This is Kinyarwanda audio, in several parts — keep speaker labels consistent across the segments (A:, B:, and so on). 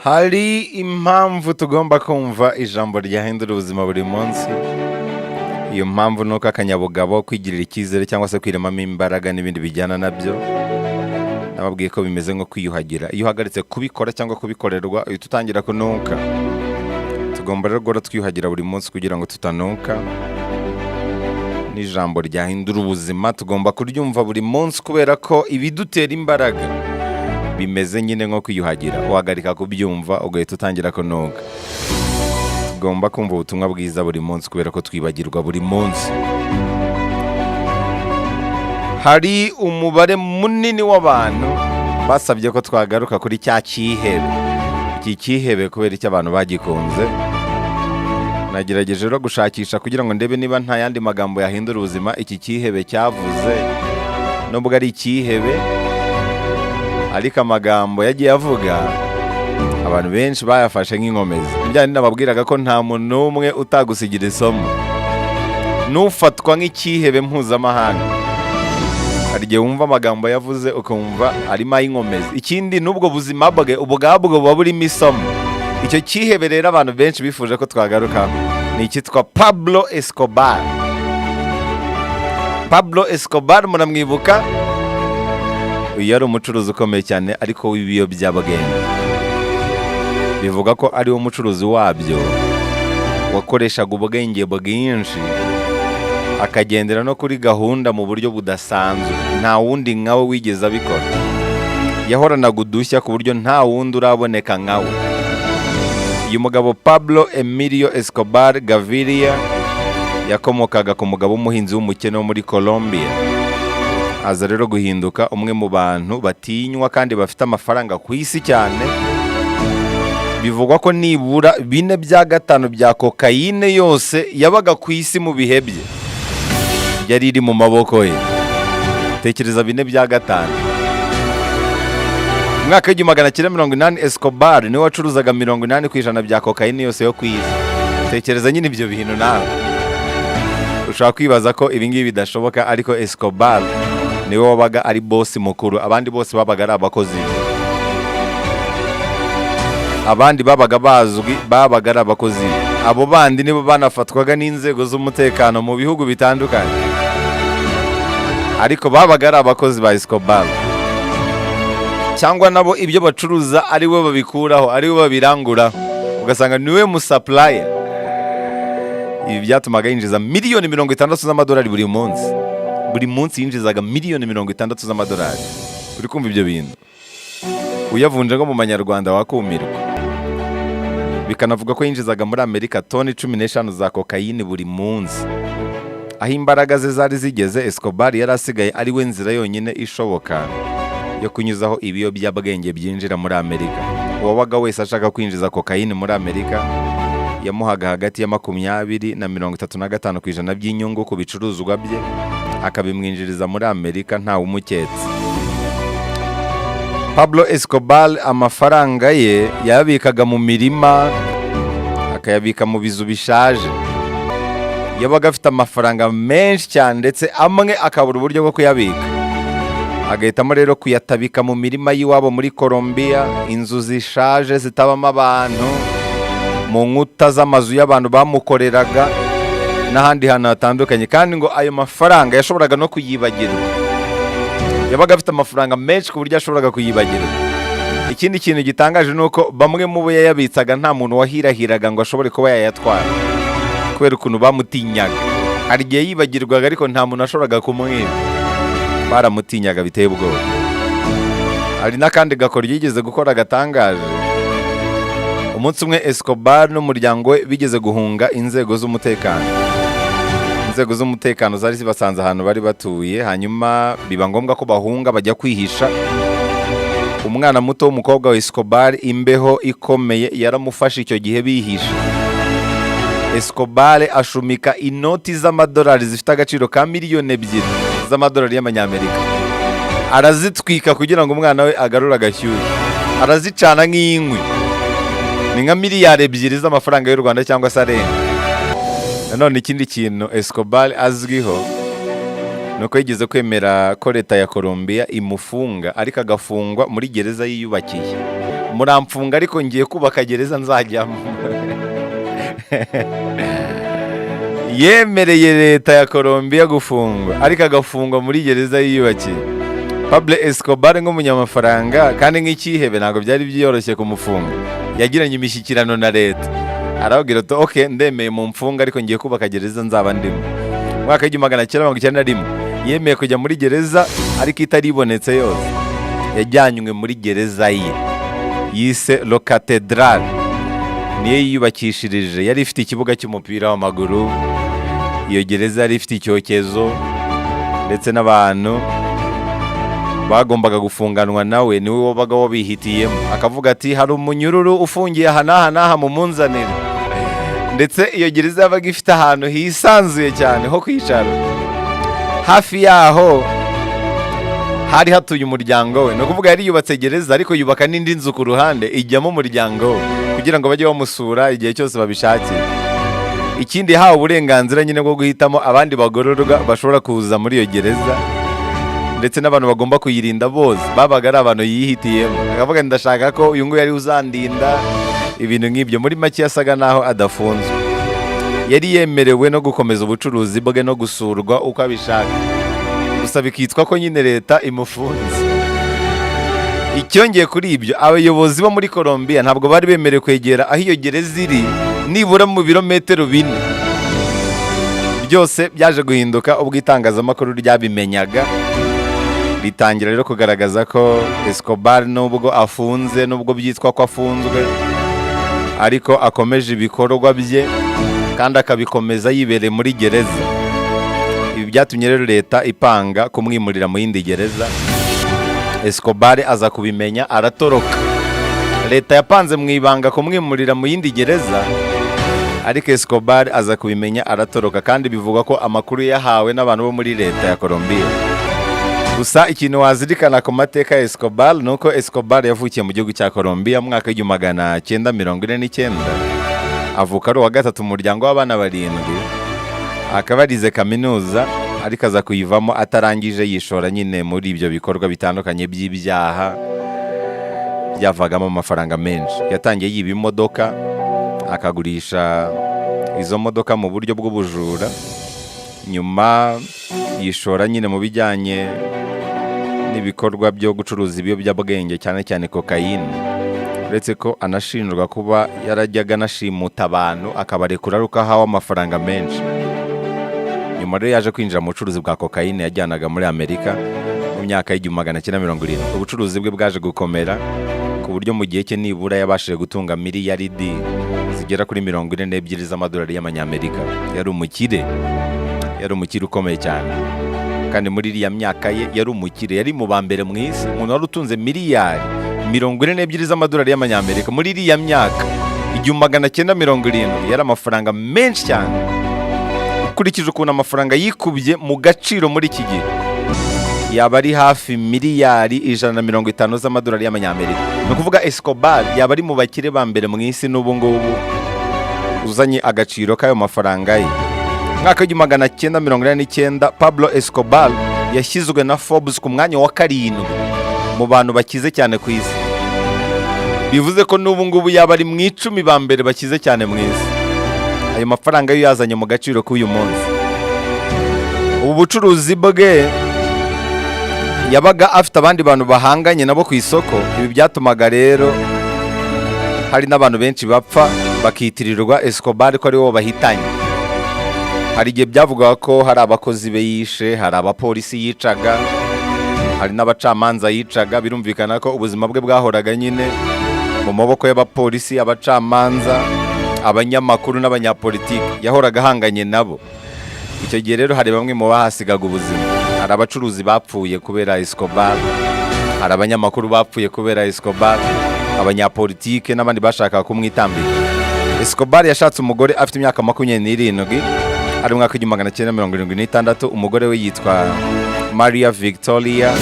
A: Hari impamvu tugomba kumva ijambo ryahindura ubuzima buri munsi. Iyo mpamvu ni uko akanyabugabo, kwigirira icyizere cyangwa se kwiremamo imbaraga n'ibindi bijyana nabyo, nababwiye ko bimeze nko kwiyuhagira. Iyo uhagaritse kubikora cyangwa kubikorerwa, uhita utangira kunuka. Tugomba rero guhora twiyuhagira buri munsi kugira ngo tutanuka. N'ijambo ryahindura ubuzima tugomba kuryumva buri munsi, kubera ko ibidutera imbaraga bimeze nyine nko kwiyuhagira. Uhagarika kubyumva, ugahita utangira kunuka. Tugomba kumva ubutumwa bwiza buri munsi, kubera ko twibagirwa buri munsi. Hari umubare munini w'abantu basabye ko twagaruka kuri cya cyihebe. Iki cyihebe, kubera icyo abantu bagikunze, nagerageje rero gushakisha kugira ngo ndebe niba nta yandi magambo yahindura ubuzima iki cyihebe cyavuze. Nubwo ari icyihebe, ariko amagambo yagiye avuga abantu benshi bayafashe nk'inkomezi. Ibyo nababwiraga ko nta muntu n'umwe utagusigira isomo, n'ufatwa nk'icyihebe mpuzamahanga. Hari igihe wumva amagambo yavuze, ukumva arimo ay'inkomezi. Ikindi, n'ubwo buzima bwe ubwabwo buba burimo isomo. Icyo cyihebe rero abantu benshi bifuje ko twagarukaho ni icyitwa Pablo Escobar. Pablo Escobar muramwibuka. Uyu yari umucuruzi ukomeye cyane, ariko w'ibiyobyabwenge. Bivuga ko ari wo mucuruzi wabyo wakoreshaga ubwenge bwinshi, akagendera no kuri gahunda mu buryo budasanzwe. Nta wundi nkawe wigeze abikora. Yahoranaga udushya ku buryo nta wundi uraboneka nkawe. Uyu mugabo Pablo Emilio Escobar Gaviria yakomokaga ku mugabo w'umuhinzi w'umukene wo muri Colombia, aza rero guhinduka umwe mu bantu batinywa kandi bafite amafaranga ku isi cyane. Bivugwa ko nibura 4/4 bya kokayine yose yabaga ku isi mu bihe bye yari iri mu maboko ye. Tekereza, 4/4! Mu mwaka w'1980, Escobar niwe wacuruzaga 80% bya kokayine yose yo ku isi. Tekereza nyine ibyo bintu nawe. Ushobora kwibaza ko ibi ngibi bidashoboka, ariko Escobar niwe wabaga ari bosi mukuru, abandi bose babaga ari abakozi be. Abandi babaga bazwi babaga ari abakozi be. Abo bandi nibo banafatwaga n'inzego z'umutekano mu bihugu bitandukanye, ariko babaga ari abakozi ba Escobar, cyangwa nabo ibyo bacuruza ari we babikuraho, ari we babiranguraho, ugasanga niwe musupplier. Ibi byatumaga yinjiza miliyoni 60 z'amadolari buri munsi. Buri munsi yinjizaga miliyoni 60 z'amadolari. Uri kumva ibyo bintu? Uyavunje nko mu manyarwanda wakumirwa. Bikanavuga ko yinjizaga muri Amerika toni 15 za kokayini buri munsi. Aho imbaraga ze zari zigeze, Escobar yari asigaye ari we nzira yonyine ishoboka yo kunyuzaho ibiyobyabwenge byinjira muri Amerika. Uwabaga wese ashaka kwinjiza kokayini muri Amerika yamuhaga hagati ya 20 na 35% by'inyungu ku bicuruzwa bye, akabimwinjiriza muri Amerika ntawe umuketse. Pablo Escobar amafaranga ye yayabikaga mu mirima, akayabika mu bizu bishaje. Yabaga afite amafaranga menshi cyane, ndetse amwe akabura uburyo bwo kuyabika, agahitamo rero kuyatabika mu mirima y'iwabo muri Colombia, inzu zishaje zitabamo abantu, mu nkuta z'amazu y'abantu bamukoreraga n'ahandi hantu hatandukanye. Kandi ngo ayo mafaranga yashoboraga no kuyibagirwa. Yabaga afite amafaranga menshi ku buryo yashoboraga kuyibagirwa. Ikindi kintu gitangaje ni uko bamwe mu bo yayabitsaga nta muntu wahirahiraga ngo ashobore kuba yayatwara, kubera ukuntu bamutinyaga. Hari igihe yibagirwaga, ariko nta muntu washoboraga kumwiba, baramutinyaga biteye ubwoba. Hari n'akandi gakoryo yigeze gukora gatangaje. Umunsi umwe Escobar n'umuryango we bigeze guhunga inzego z'umutekano. Inzego z'umutekano zari zibasanze ahantu bari batuye, hanyuma biba ngombwa ko bahunga bajya kwihisha. Umwana muto w'umukobwa wa Escobar, imbeho ikomeye yaramufashe icyo gihe bihishe. Escobar ashumika inoti z'amadolari zifite agaciro ka miliyoni 2 z'amadolari y'amanyamerika, arazitwika kugira ngo umwana we agarure agashyushyu. Arazicana nk'inkwi. Ni nka miliyari 2 z'amafaranga y'u Rwanda cyangwa se arenga. Nanone ikindi kintu Escobar azwiho ni uko yigeze kwemera ko leta ya Colombia imufunga, ariko agafungwa muri gereza yiyubakiye. Muramfunga, ariko ngiye kubaka gereza nzajyamo. Yemereye leta ya Colombia gufungwa, ariko agafungwa muri gereza yiyubakiye. Pablo Escobar nk'umunyamafaranga kandi nk'icyihebe, ntabwo byari byoroshye kumufunga. Yagiranye imishyikirano na leta, arababwira ati: "Ok, ndemeye mu mfunga, ariko ngiye kubaka gereza nzaba ndimo." Mu mwaka w'1991 yemeye kujya muri gereza, ariko itaribonetse yose. Yajyanywe muri gereza ye yise La Catedral, niyo yiyubakishirije. Yari ifite ikibuga cy'umupira w'amaguru. Iyo gereza yari ifite icyokezo, ndetse n'abantu bagombaga gufunganwa nawe niwe wabaga wabihitiyemo, akavuga ati: "Hari umunyururu ufungiye aha n'aha n'aha, mumunzanire." Ndetse iyo gereza yabaga ifite ahantu hisanzuye cyane ho kwicara. Hafi yaho hari hatuye umuryango we. Ni ukuvuga yari yubatse gereza, ariko yubaka n'indi nzu ku ruhande ijyamo umuryango we, kugira ngo bajye bamusura igihe cyose babishakiye. Ikindi, yahawe uburenganzira nyine bwo guhitamo abandi bagororwa bashobora kuza muri iyo gereza, ndetse n'abantu bagomba kuyirinda bose babaga ari abantu yihitiyemo, akavuga: "Ndashaka ko uyu nguyu ari uzandinda," ibintu nk'ibyo. Muri make yasaga naho adafunzwe. Yari yemerewe no gukomeza ubucuruzi bwe no gusurwa uko abishaka, gusa bikitwa ko nyine leta imufunze. Icyongeye kuri ibyo, abayobozi bo muri Colombia ntabwo bari bemerewe kwegera aho iyo gereza iri nibura mu birometero 4. Byose byaje guhinduka ubwo itangazamakuru ryabimenyaga, ritangira rero kugaragaza ko Escobar, nubwo afunze, nubwo byitwa ko afunzwe, ariko akomeje ibikorwa bye kandi akabikomeza yibereye muri gereza. Ibi byatumye rero leta ipanga kumwimurira mu yindi gereza. Escobar aza kubimenya, aratoroka. Leta yapanze mu ibanga kumwimurira mu yindi gereza, ariko Escobar aza kubimenya, aratoroka, kandi bivugwa ko amakuru yahawe n'abantu bo muri leta ya Colombia. Gusa ikintu wazirikana ku mateka ya Escobar ni uko Escobar yavukiye mu gihugu cya Colombia mu mwaka w'1949, avuka ari uwa gatatu mu muryango w'abana barindwi. Akaba yarize kaminuza, ariko aza kuyivamo atarangije, yishora nyine muri ibyo bikorwa bitandukanye by'ibyaha byavagamo amafaranga menshi. Yatangiye yiba imodoka, akagurisha izo modoka mu buryo bw'ubujura. Nyuma yishora nyine mu bijyanye n'ibikorwa byo gucuruza ibiyobyabwenge, cyane cyane kokayine, uretse ko anashinjwa kuba yarajyaga anashimuta abantu akabarekura ari uko ahawe amafaranga menshi. Nyuma rero yaje kwinjira mu bucuruzi bwa kokayine yajyanaga muri Amerika mu myaka y'1970. Ubucuruzi bwe bwaje gukomera ku buryo mu gihe cye nibura yabashije gutunga miliyaridi zigera kuri 42 z'amadolari y'amanyamerika. Yari umukire, yari umukire ukomeye cyane, kandi muri iriya myaka ye yari umukire, yari mu ba mbere mu isi. Umuntu wari utunze miliyari 42 z'amadolari y'amanyamerika muri iriya myaka 1970 yari amafaranga menshi cyane. Ukurikije ukuntu amafaranga yikubye mu gaciro muri iki gihe, yaba ari hafi miliyari 150 z'amadolari y'amanyamerika. Ni ukuvuga Escobar yaba ari mu bakire ba mbere mu isi n'ubu ngubu, uzanye agaciro k'ayo mafaranga ye. Mu mwaka w'1989 Pablo Escobar yashyizwe na Forbes ku mwanya wa karindwi mu bantu bakize cyane ku isi, bivuze ko n'ubu ngubu yaba ari mu 10 ba mbere bakize cyane mu isi, ayo mafaranga yo yazanye mu gaciro k'uyu munsi. Ubu bucuruzi bwe, yabaga afite abandi bantu bahanganye nabo ku isoko. Ibi byatumaga rero hari n'abantu benshi bapfa bakitirirwa Escobar ko ari bo bahitanye. Hari igihe byavugaga ko hari abakozi be yishe, hari abapolisi yicaga, hari n'abacamanza yicaga. Birumvikana ko ubuzima bwe bwahoraga nyine mu maboko y'abapolisi, abacamanza, abanyamakuru n'abanyapolitiki. Yahoraga ahanganye nabo. Icyo gihe rero hari bamwe mu bahasigaga ubuzima. Hari abacuruzi bapfuye kubera Escobar, hari abanyamakuru bapfuye kubera Escobar, abanyapolitike n'abandi bashakaga kumwitambika. Escobar yashatse umugore afite imyaka 27, ari mu mwaka w'1976. Umugore we yitwa Maria Victoria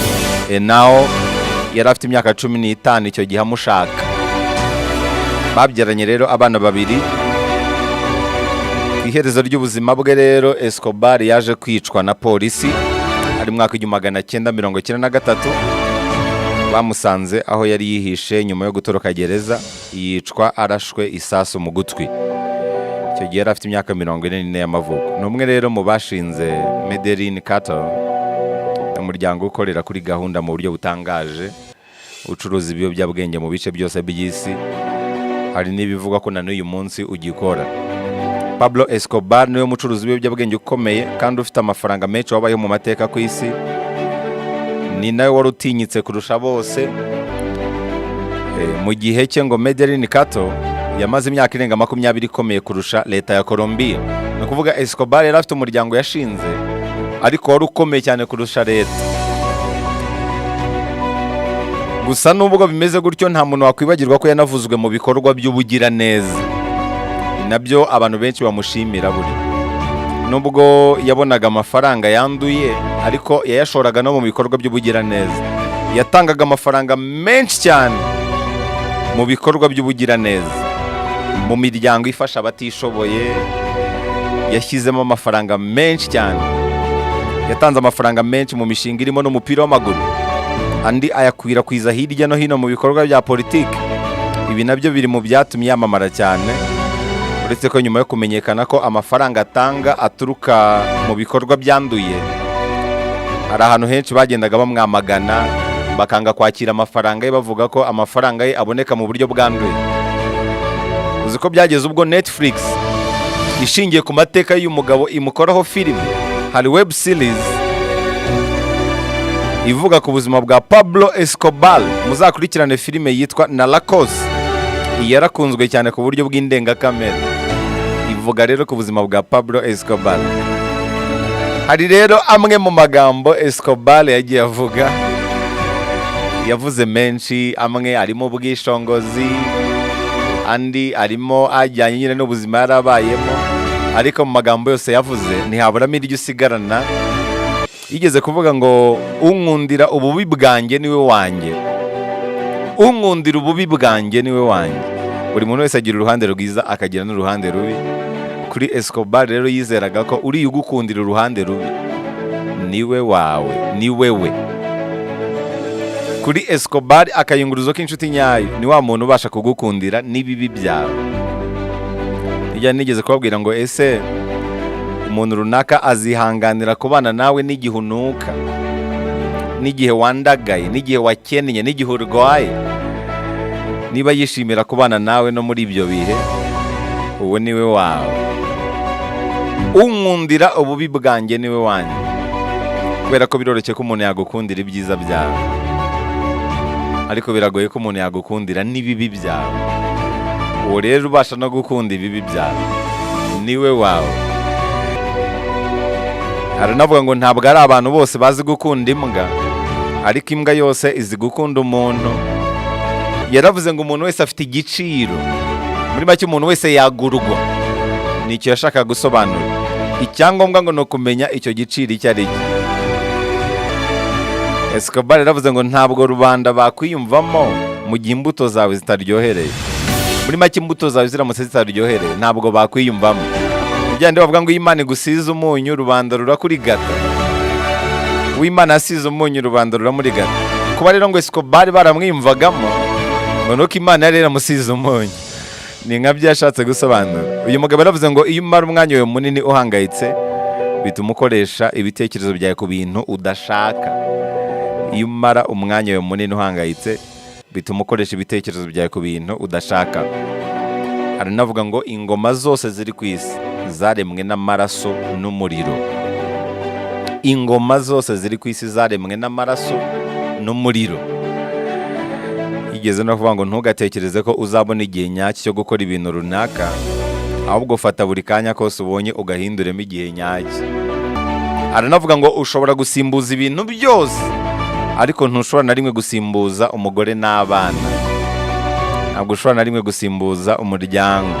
A: Henao, yari afite imyaka 15 icyo gihe amushaka. Babyaranye rero abana babiri. Ku iherezo ry'ubuzima bwe rero, Escobar yaje kwicwa na polisi, ari mu mwaka w'1993. Bamusanze aho yari yihishe nyuma yo gutoroka gereza, yicwa arashwe isasu mu gutwi. Icyo gihe yari afite imyaka 44 y'amavuko. Ni umwe rero mu bashinze Medellin Cartel, umuryango ukorera kuri gahunda mu buryo butangaje, ucuruza ibiyobyabwenge mu bice byose by'isi. Hari n'ibivugwa ko na n'uyu munsi ugikora. Pablo Escobar niwe mucuruzi w'ibiyobyabwenge ukomeye kandi ufite amafaranga menshi wabayeho mu mateka ku isi. Ni nawe wari utinyitse kurusha bose. Mu gihe cye ngo Medellin Cartel yamaze imyaka irenga 20 ikomeye kurusha leta ya Colombia. Ni ukuvuga Escobar yari afite umuryango yashinze, ariko wari ukomeye cyane kurusha leta. Gusa nubwo bimeze gutyo, nta muntu wakwibagirwa ko yanavuzwe mu bikorwa by'ubugiraneza. Ni nabyo abantu benshi bamushimira. Buri nubwo yabonaga amafaranga yanduye, ariko yayashoraga no mu bikorwa by'ubugiraneza. Yatangaga amafaranga menshi cyane mu bikorwa by'ubugiraneza, mu miryango ifasha abatishoboye. Yashyizemo amafaranga menshi cyane, yatanze amafaranga menshi mu mishinga irimo n'umupira w'amaguru, andi ayakwirakwiza hirya no hino mu bikorwa bya politiki. Ibi nabyo biri mu byatumye yamamara cyane, uretse ko nyuma yo kumenyekana ko amafaranga atanga aturuka mu bikorwa byanduye, hari ahantu henshi bagendaga bamwamagana, bakanga kwakira amafaranga ye, bavuga ko amafaranga ye aboneka mu buryo bwanduye. Uzi ko byageze ubwo Netflix ishingiye ku mateka y'uyu mugabo imukoraho filime? Hari web series ivuga ku buzima bwa Pablo Escobar. Muzakurikirane filime yitwa Narcos. Iyi yarakunzwe cyane ku buryo bw'indengakamere. Ivuga rero ku buzima bwa Pablo Escobar. Hari rero amwe mu magambo Escobar yagiye avuga. Yavuze menshi, amwe arimo ubwishongozi, andi arimo ajyanye nyine n'ubuzima yarabayemo, ariko mu magambo yose yavuze ntihaburamo iryo usigarana. Yigeze kuvuga ngo: "Unkundira ububi bwanjye niwe wanjye, unkundira ububi bwanjye niwe wanjye." Buri muntu wese agira uruhande rwiza, akagira n'uruhande rubi. Kuri Escobar rero, yizeraga ko uriya ugukundira uruhande rubi niwe wawe, ni wewe. Kuri Escobar, akayunguruzo k'inshuti nyayo ni wa muntu ubasha kugukundira n'ibibi byawe. Nijya nigeze kubabwira ngo: ese umuntu runaka azihanganira kubana nawe n'igihe unuka, n'igihe wandagaye, n'igihe wakennye, n'igihe urwaye? Niba yishimira kubana nawe no muri ibyo bihe, uwo niwe wawe. Unkundira ububi bwanjye niwe wanjye, kubera ko biroroshye ko umuntu yagukundira ibyiza byawe, ariko biragoye ko umuntu yagukundira n'ibibi byawe. Uwo rero ubasha no gukunda ibibi byawe niwe wawe. Haranavuga ngo ntabwo ari abantu bose bazi gukunda imbwa, ariko imbwa yose izi gukunda umuntu. Yaravuze ngo umuntu wese afite igiciro. Muri make, umuntu wese yagurwa. Ni icyo yashakaga gusobanura. Icyangombwa ngo ni ukumenya icyo giciro icyo ari cyo. Escobar yaravuze ngo ntabwo rubanda bakwiyumvamo mu gihe imbuto zawe zitaryohereye. Muri make, imbuto zawe ziramutse zitaryohereye, ntabwo bakwiyumvamo. Byandi bavuga ngo iyo Imana igusize umunyu, rubanda rurakurigata. Uwimana yasize umunyu, rubanda ruramurigata. Kuba rero ngo Escobar baramwiyumvagamo, ngo nuko Imana yari yaramusize umunyu. Ni nka byo yashatse gusobanura. Uyu mugabo yaravuze ngo iyo umara umwanya wawe munini uhangayitse, bituma ukoresha ibitekerezo byawe ku bintu udashaka. Iyo umara umwanya wawe munini uhangayitse, bituma ukoresha ibitekerezo byawe ku bintu udashaka. Aranavuga ngo ingoma zose ziri ku isi zaremwe n'amaraso n'umuriro. Ingoma zose ziri ku isi zaremwe n'amaraso n'umuriro. Yigeze no kuvuga ngo ntugatekereze ko uzabona igihe nyacyo cyo gukora ibintu runaka, ahubwo fata buri kanya kose ubonye ugahinduremo igihe nyacyo. Aranavuga ngo ushobora gusimbuza ibintu byose, ariko ntushobora na rimwe gusimbuza umugore n'abana. Ntabwo ushobora na rimwe gusimbuza umuryango.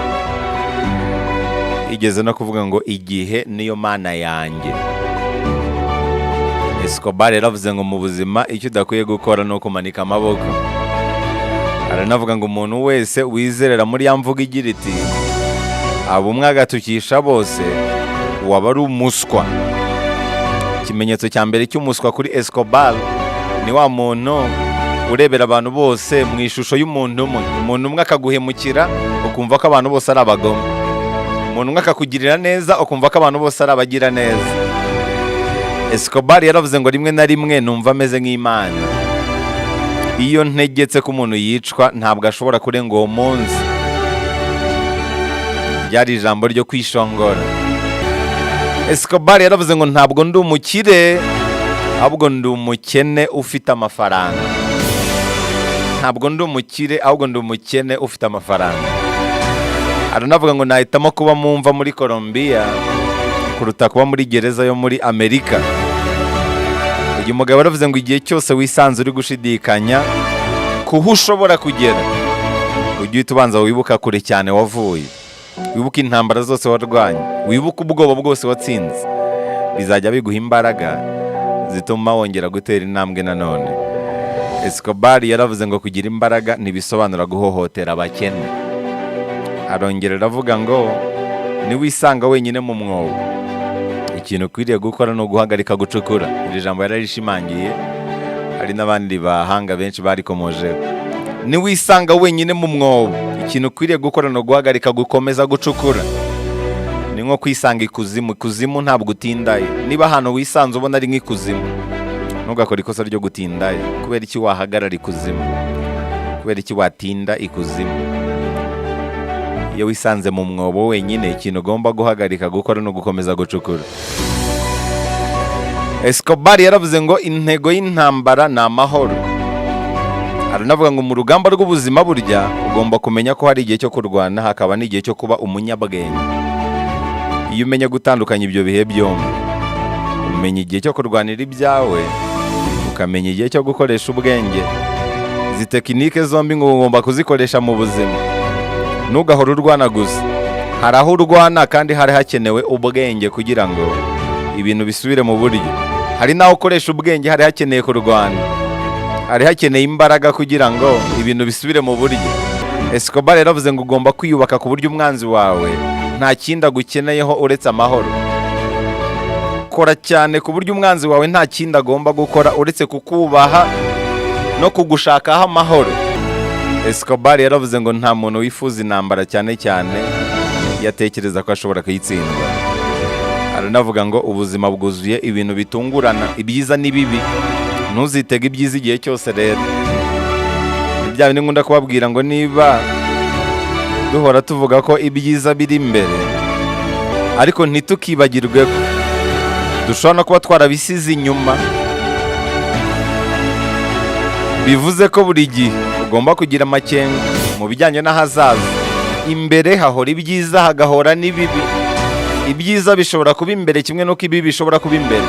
A: Igeze no kuvuga ngo igihe niyo mana yanjye. Escobar yaravuze ngo mu buzima icyo udakwiye gukora ni ukumanika amaboko. Aranavuga ngo umuntu wese wizerera muri ya mvugo igira iti "aba umwe agatukisha bose", waba ari umuswa. Ikimenyetso cya mbere cy'umuswa kuri Escobar ni wa muntu Urebera abantu bose mu ishusho y'umuntu umwe. Umuntu umwe akaguhemukira, ukumva ko abantu bose ari abagome. Umuntu umwe akakugirira neza, ukumva ko abantu bose ari abagira neza. Escobar yaravuze ngo: "Rimwe na rimwe numva ameze nk'Imana. Iyo ntegetse ko umuntu yicwa, ntabwo ashobora kurenga uwo munsi." Ryari ijambo ryo kwishongora. Escobar yaravuze ngo: "Ntabwo ndi umukire, ahubwo ndi umukene ufite amafaranga. Ntabwo ndi umukire, ahubwo ndi umukene ufite amafaranga." Aranavuga ngo: "Nahitamo kuba mu mva muri Colombia kuruta kuba muri gereza yo muri Amerika." Uyu mugabo yaravuze ngo: "Igihe cyose wisanze uri gushidikanya kuho ushobora kugera, ujye uhita ubanza wibuka kure cyane wavuye, wibuke intambara zose warwanye, wibuke ubwoba bwose watsinze. Bizajya biguha imbaraga zituma wongera gutera intambwe nanone." Escobar yaravuze ngo: "Kugira imbaraga ntibisobanura guhohotera abakene." Arongera aravuga ngo: "Niwisanga wenyine mu mwobo, ikintu ukwiriye gukora ni uguhagarika gucukura." Iri jambo yararishimangiye, hari n'abandi bahanga benshi barikomojeho. Niwisanga wenyine mu mwobo, ikintu ukwiriye gukora ni uguhagarika gukomeza gucukura. Ni nko kwisanga ikuzimu. Ikuzimu ntabwo utindayo. Niba ahantu wisanze ubona ari nk'ikuzimu, ntugakore ikosa ryo gutindayo. Kubera iki wahagarara ikuzimu? Kubera iki watinda ikuzimu? Iyo wisanze mu mwobo wenyine, ikintu ugomba guhagarika gukora ni ugukomeza gucukura. Escobar yaravuze ngo: "Intego y'intambara ni amahoro." Aranavuga ngo: "Mu rugamba rw'ubuzima, burya ugomba kumenya ko hari igihe cyo kurwana, hakaba n'igihe cyo kuba umunyabwenge. Iyo umenya gutandukanya ibyo bihe byombi, umenya igihe cyo kurwanira ibyawe, ukamenya igihe cyo gukoresha ubwenge." Izi tekinike zombi ngo ugomba kuzikoresha mu buzima. Ntugahore urwana gusa. Hari aho urwana kandi hari hakenewe ubwenge kugira ngo ibintu bisubire mu buryo. Hari n'aho ukoresha ubwenge hari hakeneye kurwana, hari hakeneye imbaraga kugira ngo ibintu bisubire mu buryo. Escobar yaravuze ngo: "Ugomba kwiyubaka ku buryo umwanzi wawe nta kindi agukeneyeho uretse amahoro. Kora cyane ku buryo umwanzi wawe nta kindi agomba gukora uretse kukubaha no kugushakaho amahoro." Escobar yaravuze ngo: "Nta muntu wifuza intambara, cyane cyane iyo atekereza ko ashobora kuyitsindwa." Aranavuga ngo: "Ubuzima bwuzuye ibintu bitungurana, ibyiza n'ibibi. Ntuzitege ibyiza igihe cyose." Rero bya bindi nkunda kubabwira ngo niba duhora tuvuga ko ibyiza biri imbere, ariko ntitukibagirwe ko dushobora no kuba twarabisize inyuma. Bivuze ko buri gihe ugomba kugira amakenga mu bijyanye n'ahazaza. Imbere hahora ibyiza, hagahora n'ibibi. Ibyiza bishobora kuba imbere kimwe n'uko ibibi bishobora kuba imbere.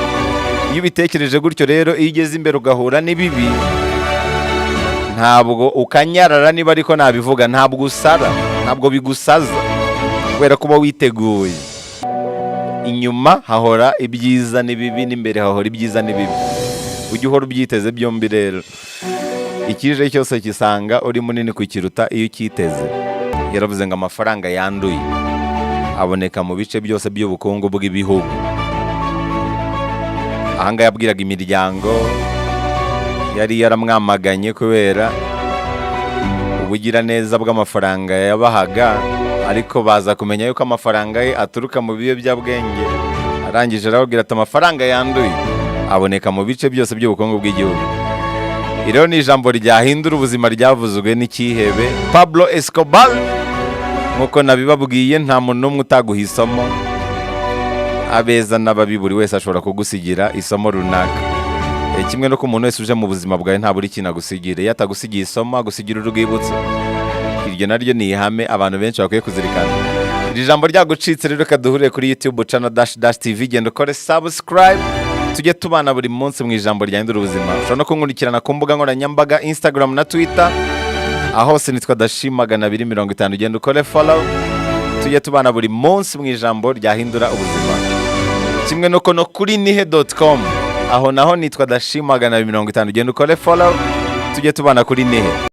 A: Iyo ubitekereje gutyo rero, iyo ugeze imbere ugahura n'ibibi, ntabwo ukanyarara, niba ariko nabivuga, ntabwo usara, ntabwo bigusaza, kubera ko uba witeguye. Inyuma hahora ibyiza n'ibibi, n'imbere hahora ibyiza n'ibibi. Ujye uhora ubyiteze byombi. Rero ikije cyose kisanga uri munini kukiruta iyo ucyiteze. Yaravuze ngo: "Amafaranga yanduye aboneka mu bice byose by'ubukungu bw'ibihugu." Ahangaha yabwiraga imiryango yari yaramwamaganye kubera ubugiraneza bw'amafaranga yabahaga, ariko baza kumenya yuko amafaranga ye aturuka mu biyobyabwenge. Arangije arababwira ati: "Amafaranga yanduye aboneka mu bice byose by'ubukungu bw'igihugu." Iri rero ni ijambo ryahindura ubuzima ryavuzwe n'icyihebe Pablo Escobar. Nk'uko nabibabwiye, nta muntu n'umwe utaguha isomo. Abeza n'ababi, buri wese ashobora kugusigira isomo runaka. Kimwe no ku muntu wese uje mu buzima bwawe, nta buri kintu agusigira. Iyo atagusigiye isomo, agusigira urwibutso. Iryo naryo ni ihame abantu benshi bakwiye kuzirikana. Iri jambo ryagucitse rero, reka duhurire kuri YouTube channel Dash Dash TV. Genda ukore subscribe, tujye tubana buri munsi mu ijambo ryahindura ubuzima. Ushobora no kunkurikirana ku mbuga nkoranyambaga, Instagram na Twitter, aho hose nitwa Dashi 250. Ugenda ukore follow, tujye tubana buri munsi mu ijambo ryahindura ubuzima. Kimwe nuko no kuri nihe.com, aho naho nitwa Dashi 250. Ugenda ukore follow, tujye tubana kuri Nihe.